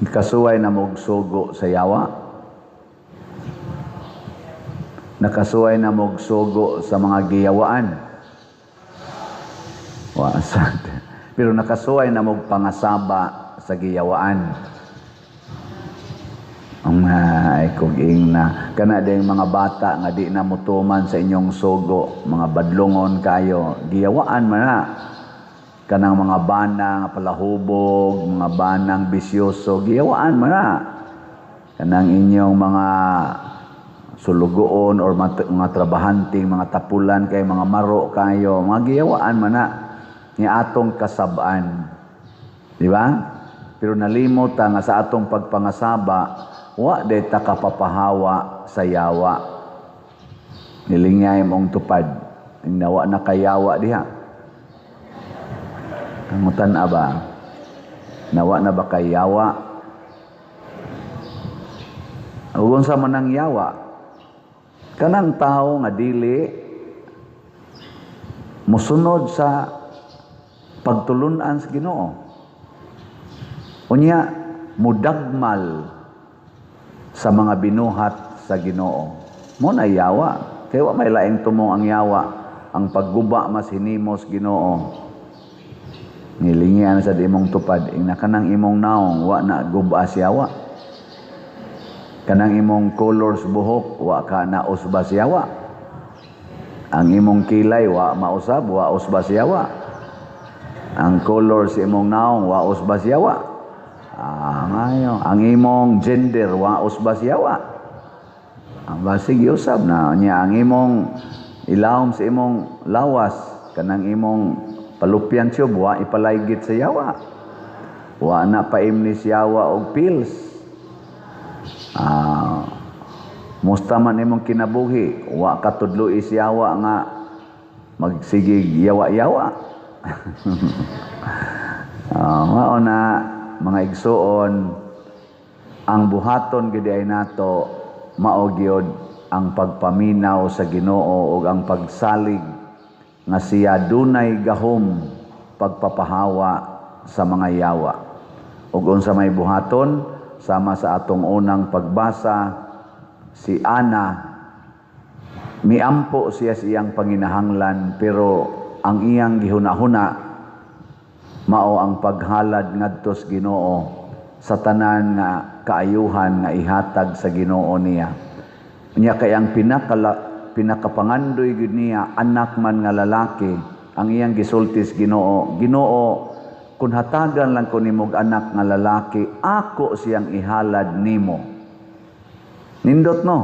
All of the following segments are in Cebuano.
Kasuway na mo'g sugo sa yawa? Nakasuway na mo'g sugo sa mga giyawaan? Wa sad. Pero nakasuway na mo'g pangasaba sa giyawaan. Ang ay kog ing na kana ding mga bata nga di na motuman sa inyong sugo, mga badlongon kayo, giyawaan man na. Kanang mga bana nga palahubog, mga banang bisyoso, giyawaan man na. Kanang inyong mga sulugoon or mga trabahante, mga tapulan kay mga maro kayo, mga giyawaan man na ni atong kasabaan. Di ba? Pero nalimot ta nga sa atong pagpangasaba, wa day ta kapapahawa sa yawa. Nilingay mong tupad. Nawa na kayawa diha. Kangutan aba? Nawa na ba kayawa? Ug unsa man ang yawa? Kanang tao nga dili musunod sa pagtulunan sa Ginoo. Unya mudagmal sa mga binuhat sa Ginoo. Mo na yawa. Kay wa may laing tumong ang yawa. Ang pagguba mas hinimos Ginoo. Nilingian sa imong tupad, ingna kanang imong naong wa na guba siyawa. Kanang imong colors buhok wa ka na usba siyawa. Ang imong kilay wa mausab, wa usba siyawa. Ang color sa imong naong wa usba siyawa. Ah, ngayo, ang imong gender wa usba siyawa. Ang basig usab na niya ang imong ilawom sa imong lawas, kanang imong fallopian tube wa ipalaygit sa yawa. Wa na paimni siyawa og pills. Ah, musta man imong kinabuhi, wa katudloi siyawa nga magsigig yawa-yawa. Ah, mao na, mga igsuon, ang buhaton gid ay nato mao gyud ang pagpaminaw sa Ginoo ug ang pagsalig nga siya dunay gahom pagpapahawa sa mga yawa. Ug unsa may buhaton, sama sa atong unang pagbasa, si Ana miampo siya sa iyang panginahanglan, pero ang iyang gihuna-huna mao ang paghalad ngadto sa Ginoo sa tanan nga kaayuhan nga ihatag sa Ginoo niya. Nya kay ang pinakapangandoy gyud niya anak man nga lalaki, ang iyang gisulti sa Ginoo, "Ginoo, kun hatagan lang ko nimog anak nga lalaki, ako siyang ihalad nimo." Nindot, no?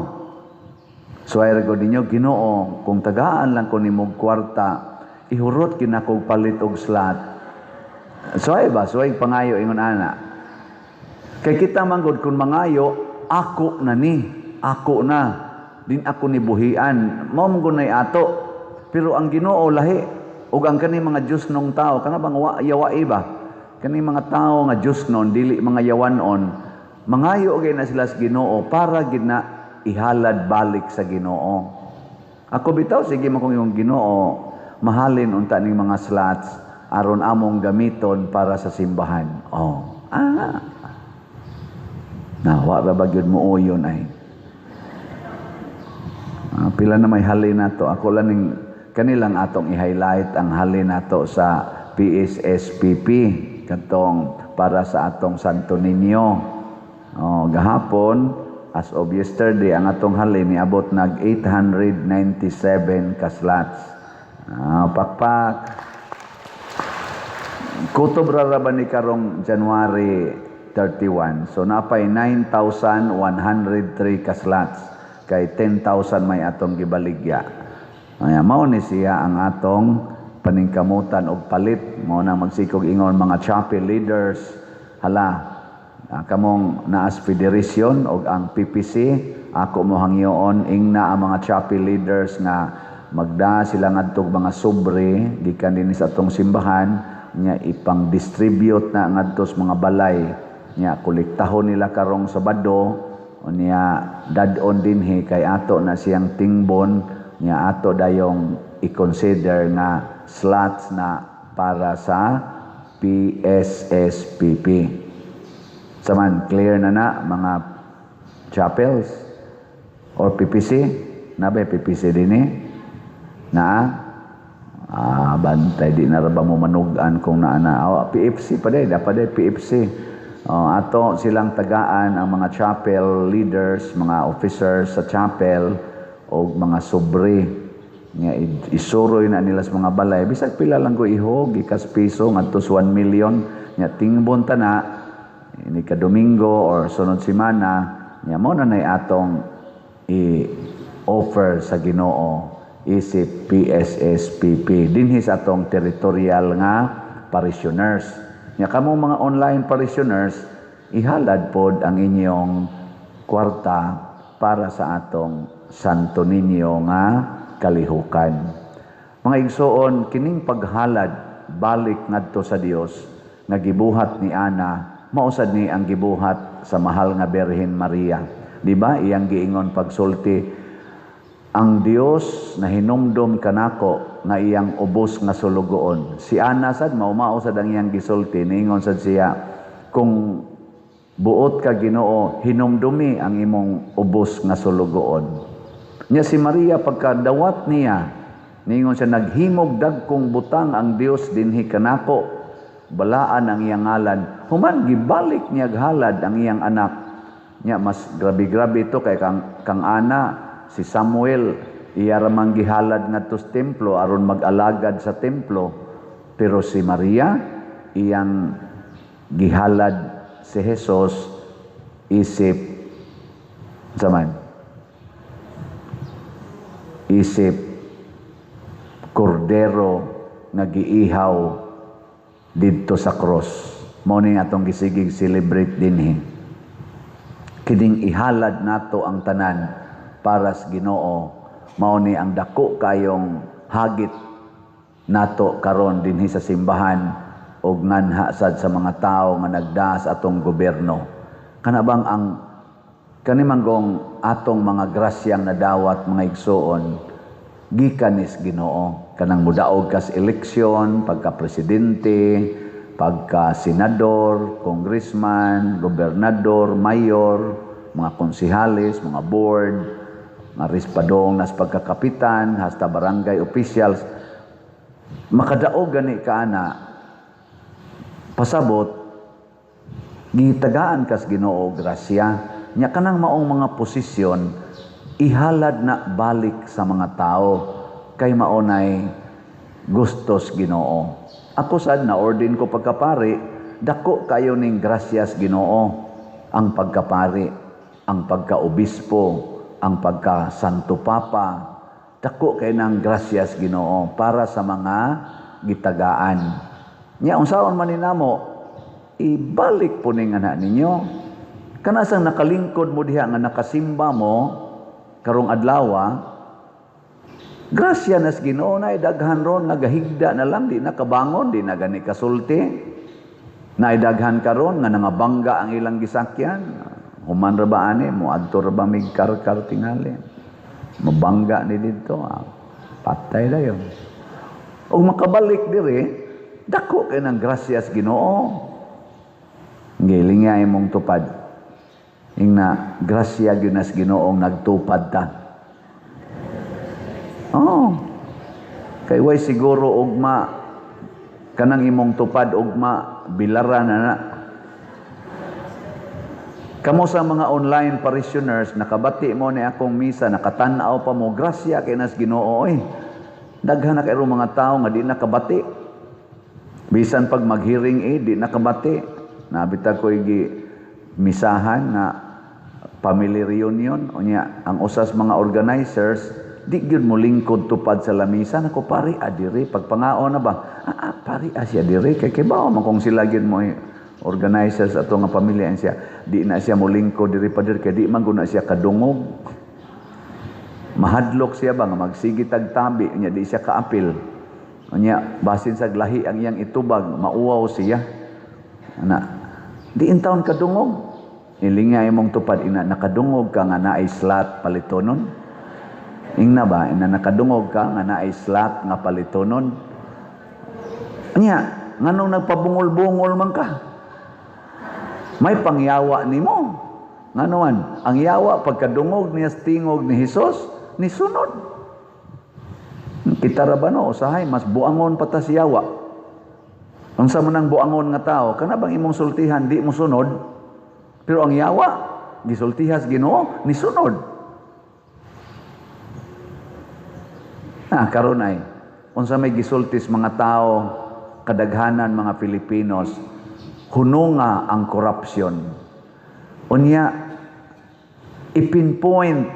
Suway ra gud ninyo, "Ginoo, kung tagaan lang ko nimog kwarta, ihurot kinakog palit og slot." Suway ba? Suway pangayo ingon ana. Kay kita man gud kung mangayo, ako na ni, ako na. Din ako ni buhian. Mao man gud nay ato. Pero ang Ginoo lahi. Ug ang kani mga Diyos nung tao, kana bang wa, yawa iba? Kani mga tao nga Diyos nun, dili mga yawanon, mangayo gyud na sila sa Ginoo para gid na ihalad balik sa Ginoo. Ako bitaw, sige man kong yung Ginoo, mahalin unta ning mga slots aron among gamiton para sa simbahan. Oh. Ah. Na wa ra ba gyud mo uyon ay. Ah, pila na may halin nato. Ako lang ning kanilang atong i-highlight ang halin nato sa PSSPP katong para sa atong Santo Niño. Oh, gahapon, as of yesterday, ang atong halin niabot nag 897 ka slots. Ah, pakpak. Kutob ra ra ba ni karong January 31. So napay 9,103 ka slots kay 10,000 may atong gibaligya. Aya, mao ni siya ang atong paningkamutan og palit. Mao na magsikog ingon mga chapel leaders, hala, kamong naas federation og ang PPC, ako mo hangyoon ingna ang mga chapel leaders nga magda sila ngadtog mga sobre gikan dinhi sa atong simbahan nya ipang-distribute na ngadto sa mga balay nya kolektahon nila karong Sabado, unya dad-on dinhi kay ato na siyang tingbon nya ato dayong i-consider nga slots na para sa PSSPP. Saman, clear na na mga chapels or PPC? Na ba PPC din eh? Na? Ah, bantay, di na ra ba mo manugan kung naa na. Oh, PFC pa day, dapat day PFC. Oh, ato silang tagaan ang mga chapel leaders, mga officers sa chapel o mga sobre nga isuroy na nila sa mga balay, bisag pila lang ko ihog, gikas piso ngadto sa 1 million, nya tingbon ta na ini ka Domingo or sunod semana, nya mo na nay atong i-offer sa Ginoo isip PSSPP dinhi sa atong territorial nga parishioners. Nya kamo mga online parishioners, ihalad pod ang inyong kwarta para sa atong Santo Niño nga kalihukan. Mga igsoon, kining paghalad balik ngadto sa Dios nga gibuhat ni Ana, mausad ni ang gibuhat sa mahal nga Birhen Maria. Di ba? Iyang giingon pagsulti, "Ang Dios na hinumdom kanako nga iyang ubos nga sulugoon." Si Ana sad mao sad ang iyang gisulti, niingon sad siya, "Kung buot ka, Ginoo, hinumdumi ang imong ubos nga sulugoon." Nya si Maria, pagkadawat niya, niingon siya, "Naghimog dagkong butang ang Dios dinhi kanako. Balaan ang iyang ngalan." Human gibalik niya halad ang iyang anak. Nya mas grabe-grabe ito kay kang Ana, si Samuel iya ra man gihalad ngadto sa templo aron mag-alagad sa templo. Pero si Maria, iyang gihalad si Jesus isip zaman isip kordero nga giihaw didto sa cross. Mao ni atong gisigig celebrate dinhi. Kining ihalad nato ang tanan para sa Ginoo, mao ni ang dako kayong hagit nato karon dinhi sa simbahan og nganha sad sa mga tawo nga nagdaas atong gobyerno. Kana bang ang kani manggong atong mga grasyang nadawat, mga igsoon, gikan nis Ginoo. Kanang mudaog kas eleksyon, pagka presidente, pagka senador, congressman, gobernador, mayor, mga konsehales, mga board, mga rispadong nas pagkakapitan, hasta barangay officials, makadaog gani ka ana, pasabot gitagaan kas Ginoo grasya. Nya kanang maong mga posisyon, ihalad na balik sa mga tao kay mao nay gustos Ginoo. Ako sad, na ordin ko pagkapari, dako kayo ning grasyas Ginoo ang pagkapari, ang pagkaobispo, ang pagka Santo Papa. Dako kay nang grasyas Ginoo para sa mga gitagaan. Nya unsaon man ni namo, ibalik po ning anak ninyo. Kanasang nakalingkod mo diha nga nakasimba mo karong adlaw, grasya nas Ginoo. Na daghan ron nga gahigda na lang, di nakabangon, di na gani kasulti. Na daghan karon nga nangabangga ang ilang gisakyan. Human ra ba ani mo adto ra ba mig karkar tingali. Mabangga ni didto, ah, patay dayon. Og makabalik diri, dako kay ng grasyas Ginoo. Gilinga imong tupad. Ingna, "Grasya gyud nas Ginoong nagtupad ta." Oh. Kay way siguro ugma kanang imong tupad, ugma bilara na na. Kamo sa mga online parishioners, nakabati mo ni akong misa, nakatan-aw pa mo, grasya kay nas Ginoo oy. Daghan na kayo mga tao nga di nakabati. Bisan pag mag-hearing aid, di nakabati. Nabita ko igi misahan nga family reunion, unya ang usas mga organizers di gyud mo lingkod tupad sa lamisa. "Nako, pari adiri pagpangaon na ba?" "Ah, ah, pari asya diri." Kay kibaw man kung sila gyud mo organizers ato nga pamilya siya, di na siya mo lingkod diri pa diri kay di man gud na siya kadungog. Mahadlok siya ba nga magsige tag tabi, unya di siya kaapil, unya basin sa lahi ang iyang itubag, mauwaw siya ana, di intawon kadungog. Ilinga imong tupad, ina nakadungog ka nga naay slot palitonon. Ingna ba, ina nakadungog ka nga naay slot nga palitonon. Nya nganong nagpabungol-bungol man ka? May pangyawa nimo. Ngano man, ang yawa pagkadungog niya sa tingog ni Hesus, nisunod. Kita ra ba, no, usahay mas buangon pa ta si yawa. Unsa man ang buangon nga tao, kana bang imong sultihan, di mo sunod? Pero ang yawa, gisultihas Ginoo, nisunod. Ah, karon ay unsa may gisultis mga tao, kadaghanan mga Filipinos, hununga ang corruption. Unya ipinpoint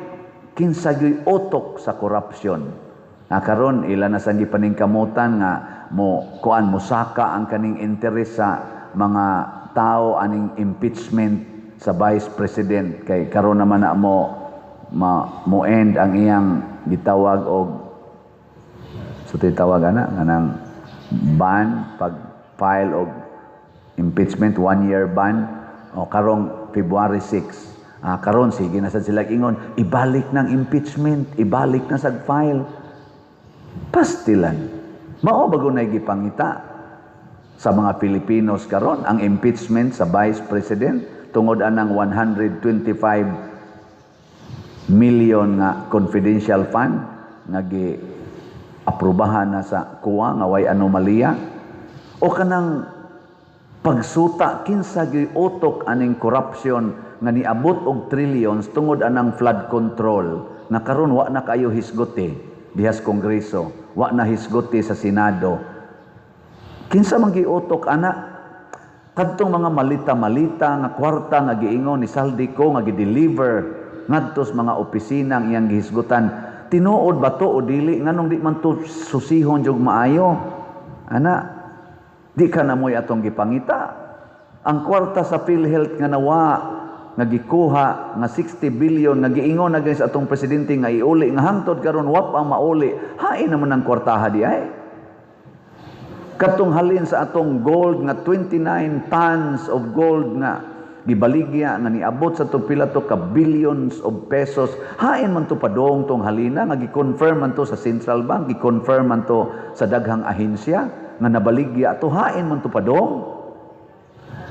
kinsa gyuy utok sa corruption. Na karon ila na sang gipaningkamutan nga mo kuan, mosaka ang kaning interes sa mga tao aning impeachment sa Vice President, kay karon naman na mo end ang iyang gitawag og sa titawag ana nganang ban, pag file og impeachment, 1 year ban o karong February 6. Ah, karon sige na sad sila ingon, ibalik ng impeachment, ibalik na sad file. Pastilan, mao ba gunay gipangita sa mga Filipinos karon ang impeachment sa Vice President tungod anang 125 million nga confidential fund nga gi aprobahan na sa COA nga way anomalya, o kanang pagsuta kinsa gyuy utok aning corruption nga niabot og trillions tungod anang flood control nga karon wa na kayo hisguti diha sa Kongreso, wa na hisguti sa Senado? Kinsa man giutok ana? Kadtong mga malita-malita nga kwarta nga giingon ni Zaldy Co nga gi-deliver ngadto sa mga opisina ang iyang gihisgutan, tinuod ba to o dili? Nganong di man to susihon jug maayo ana? Di ka na mo'y atong gipangita. Ang kwarta sa PhilHealth nga nawa, nga gikuha nga 60 billion nga giingon na sa atong presidente nga iuli, nga hangtod karon wa pa mauli, hain naman ang kwartaha di ay? Katong halin sa atong gold nga 29 tons of gold nga gibaligya nga niabot sa pila to ka billions of pesos, hain man to padong tong halina nga gi-confirm man to sa Central Bank, gi-confirm man to sa daghang ahensya nga nabaligya to, hain man to padong?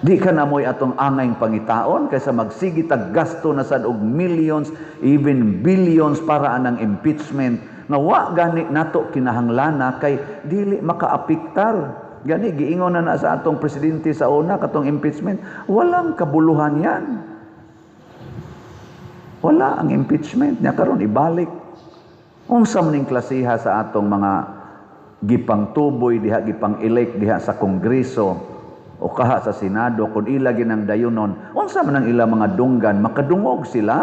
Di ka na mo'y atong angayng pangitaon kaysa magsige tag gasto na sad og millions, even billions, para anang impeachment nga wa gani nato kinahanglana kay dili makaapektar. Gani giingon na na sa atong presidente sa una, katong impeachment, walang kabuluhan yan. Wala ang impeachment niya, karon ibalik. Unsa man ning klasiha sa atong mga gipangtuboy diha, gipang-elect diha sa Kongreso o kaha sa Senado? Kung ila ginang dayunon, unsa man ang ila mga dunggan? Makadungog sila?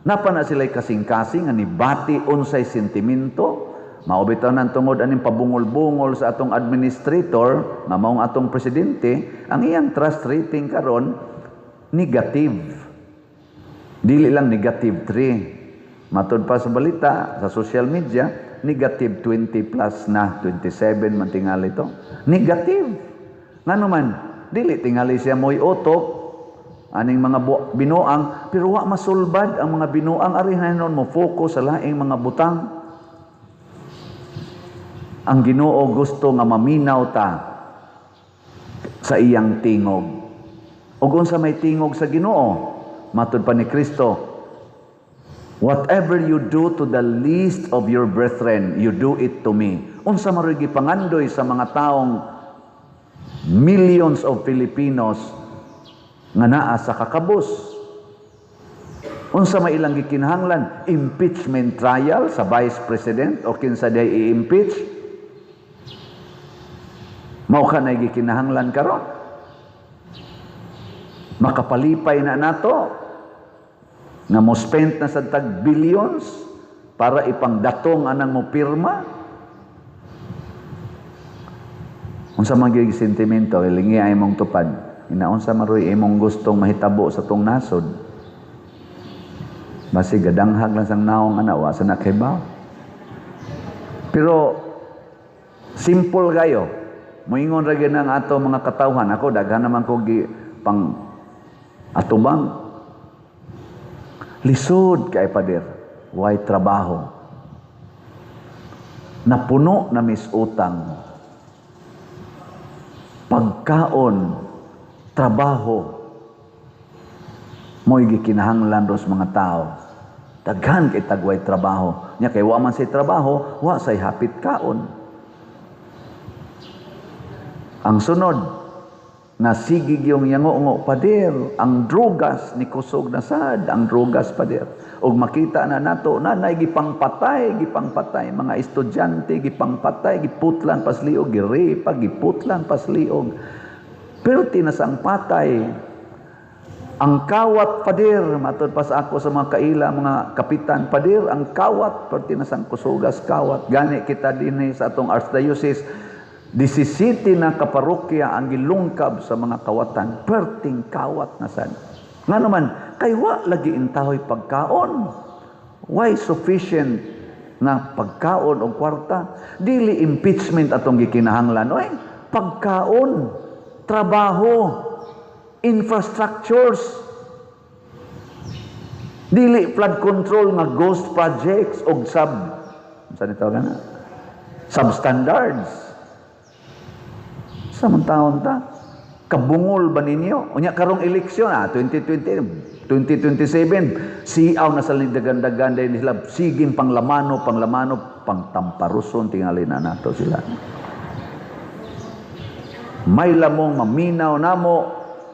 Napa na sila'y kasing-kasing nga nibati unsay sentimento? Mao bitaw nang tungod aning pabungol-bungol sa atong administrator nga maong atong presidente, ang iyang trust rating karon negative. Dili lang negative 3. Matod pa sa balita sa social media, negative 20 plus na, 27 man tingali to. Negative. Ngano man, dili tingali siya mo'y utok aning mga binuang, pero wa masulbad ang mga binuang, ari hinuon mo focus sa laing mga butang. Ang Ginoo gusto nga maminaw ta sa iyang tingog. Ug unsa may tingog sa Ginoo? Matud pa ni Kristo, "Whatever you do to the least of your brethren, you do it to me." Unsa man gipangandoy sa mga taong millions of Filipinos nga naa sa kakabos? Unsa may ilang gikinahanglan? Impeachment trial sa Vice President o kinsa diay i-impeach? Mao ka na gikinahanglan karon? Makapalipay na nato nga mo spend na sa tag billions para ipangdatong anang mo pirma? Unsa man gyud sentimento lingi ay mong tupad? Inaunsa man roy imong gustong mahitabo sa tong nasod? Basi gadanghag lang sang naong ana, wa sa nakahibaw. Pero simple kayo. Moingon ra gyud ang ato mga katawhan. Ako daghan naman ko gi pang atubang. Lisod kay, pader. Way trabaho. Napuno na mis utang. Pagkaon, trabaho. Mo'y gikinahanglan ros mga tao. Daghan kay tagway trabaho. Nya kay wa man say trabaho, wa say hapit kaon. Ang sunod, nasigig yung yango-ngo, "Pader, ang drugas ni kusog na sad, ang drugas, pader." Og makita na nato na nay gipangpatay, gipangpatay mga estudyante, gipangpatay, giputlan pasliog, girepa, giputlan pasliog. Perti na sang patay. "Ang kawat, pader," matod pa sa ako sa mga kaila, mga kapitan, "Pader, ang kawat, perti na sang kusugas kawat." Gani kita dinhi sa atong archdiocese, 17 na kaparokya ang gilungkab sa mga kawatan. Perting kawat na sad. Nga naman, kay wa lagi intahoy pagkaon. Why sufficient na pagkaon o kwarta? Dili impeachment atong gikinahanglan. Oy, pagkaon, trabaho, infrastructures. Dili flood control nga ghost projects og sub sa nito na substandards. Sa man taon ta? Kabungol ba ninyo? Unya karong eleksyon ah, 2020, 2027, siaw na sa dagan-dagan dahil sila siging panglamano, panglamano, pangtamparuson tingali na nato sila. May lamong maminaw namo,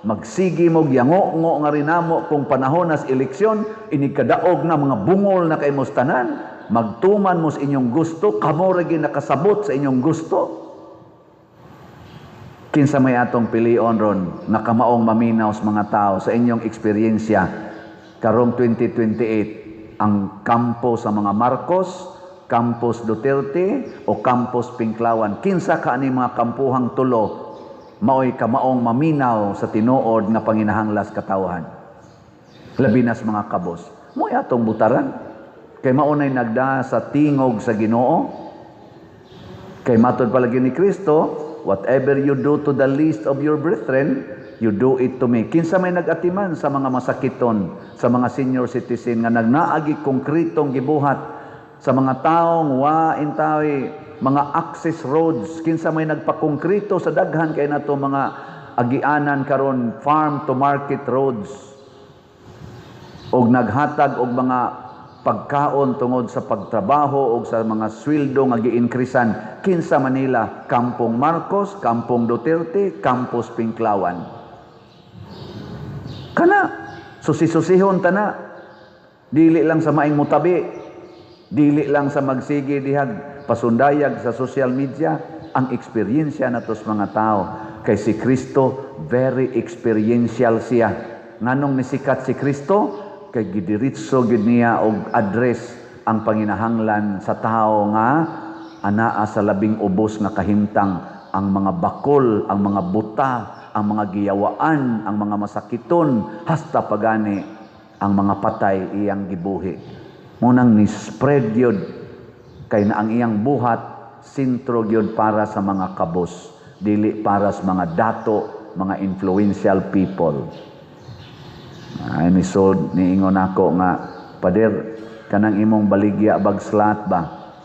magsigi mo yango-ngo nga rin namo kung panahon nas eleksyon, inig kadaog na mga bungol na kay mos tanan, magtuman mo sa inyong gusto, kamo ra gyud nakasabot sa inyong gusto. Kinsa may atong pilion ron nga kamaong maminaw sa mga tao sa inyong eksperyensya karong 2028, ang kampo sa mga Marcos, Campos Duterte o Campos Pinklawan? Kinsa ka ani mga kampuhang tulo maoy kamaong maminaw sa tinuod nga panginahanglas katawhan? Labi nas mga kabos. Mo'y atong butaran. Kay maunay nagda sa tingog sa Ginoo. Kay matod palagi ni Kristo, "Whatever you do to the least of your brethren, you do it to me." Kinsa may nag-atiman sa mga masakiton, sa mga senior citizen nga nagnaagi konkretong gibuhat, sa mga taong wa intawi mga access roads, kinsa may nagpakongkrito sa daghan kay nato mga agianan karon, farm to market roads, og naghatag og mga pagkaon tungod sa pagtrabaho og sa mga sweldo nga gi-increasean? Kinsa Manila? Kampong Marcos, Kampong Duterte, Campos Pinklawan? Kana susi-susihon tana, dili lang sa maing mutabi, dili lang sa magsige dihag pasundayag sa social media, ang eksperyensya natos mga tao. Kay si Kristo, very experiential siya. Nganong nisikat si Kristo? Kay gidiretso gid niya og address ang panginahanglan sa tao nga anaa sa labing ubos nga kahimtang, ang mga bakol, ang mga buta, ang mga giyawaan, ang mga masakiton, hasta pagani ang mga patay iyang gibuhi. Munang ni spread yun kay na ang iyang buhat sentro gyud para sa mga kabos, dili para sa mga dato, mga influential people. Ay ni sold niingon ako nga, "Pader, kanang imong baligya bag slot ba,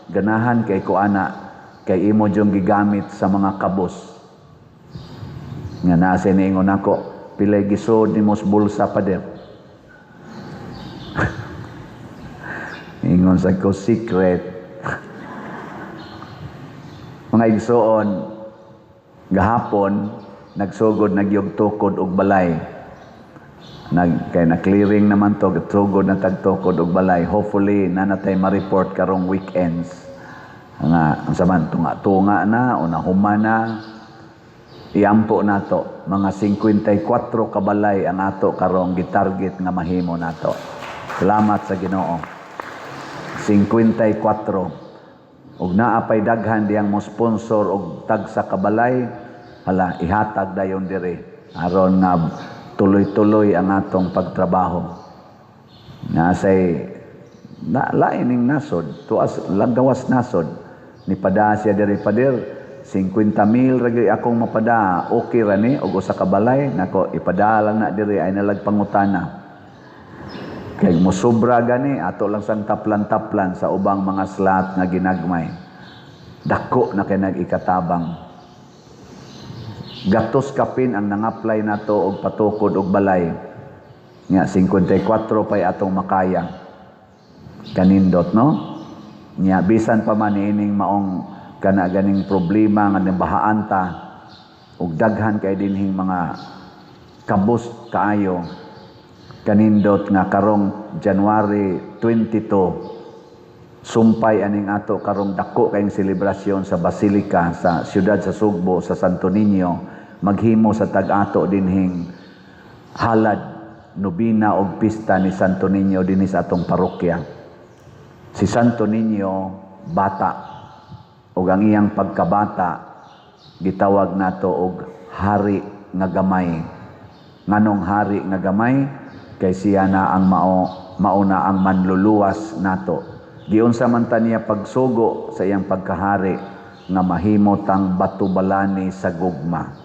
ganahan kay ko ana kay imo jung gigamit sa mga kabos." Nga naa siya niingon ako, "Pilay gisod nimo sa bulsa, pader?" Ingon sa ko, "Secret." Mga igsoon, gahapon nagsugod nagyog tukod og balay. Nag kay na clearing naman to, sugod na tagtukod og balay. Hopefully na natay ma-report karong weekends. Nga unsa man tunga-tunga na o nahuma na. Iampo nato mga 54 kabalay ang ato karong gitarget nga mahimo nato. Salamat sa Ginoo. 54. Ug naa pay daghan diyang mo sponsor og tagsa kabalay, hala, ihatag dayon diri aron nga tuloy-tuloy ang atong pagtrabaho. Nasay na lain ning nasod, tuas lagawas nasod. Ni pada siya diri, "Pader, 50 mil ra gyud akong mapada, okay ra ni og usa ka balay nako, ipada lang na diri ay nalag pangutana." Kay mosobra gani ato lang sang taplan-taplan sa ubang mga slot nga ginagmay. Dako na kay nag-ikatabang. Gatos kapin ang nangapply nato og patukod og balay. Nga 54 pay atong makaya. Kanindot, no? Nya bisan pa man ining maong kana ganing problema nga nabahaan ta ug daghan kay dinhing mga kabus kaayo, kanindot nga karong January 22, sumpay aning ato karong dako kayong selebrasyon sa Basilika sa siyudad sa Sugbo sa Santo Niño. Maghimo sa tag-ato dinhing halad, nobina og pista ni Santo Niño dinhi sa atong parokya. Si Santo Niño bata, ug ang iyang pagkabata gitawag nato og hari nga gamay. Nganong hari nga gamay? Kay siya na ang mao na ang manluluwas nato. Giunsa man ta niya pagsugo sa iyang pagkahari nga mahimo tang batubalani sa gugma.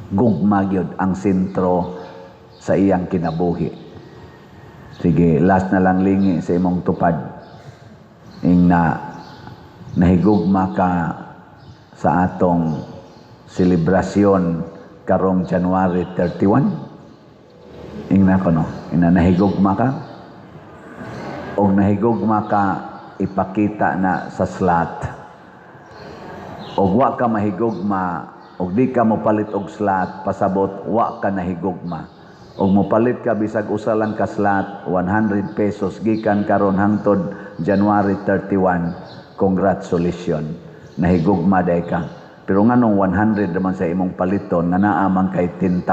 Gugma gyud ang sentro sa iyang kinabuhi. Sige, last na lang, lingi sa imong tupad. Ing na nahigugma ka sa atong selebrasyon karong January 31? Ingna ko, no? Ina nahigugma ka? Og nahigugma ka, ipakita na sa slot. Og wa ka mahigugma, og di ka mopalit og slot, pasabot wa ka nahigugma. Og mopalit ka bisag usa lang ka slot, 100 pesos gikan karon hangtod January 31, congratulations. Nahigugma day ka. Pero nganong 100 naman sa imong paliton nga naa man kay 10,000?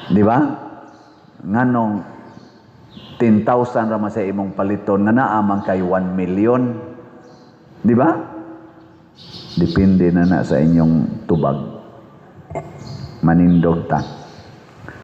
Di ba? Nganong 10,000 raman sa imong paliton nga naa man kay 1 million? Di ba? Depende na na sa inyong tubag. Manindog ta.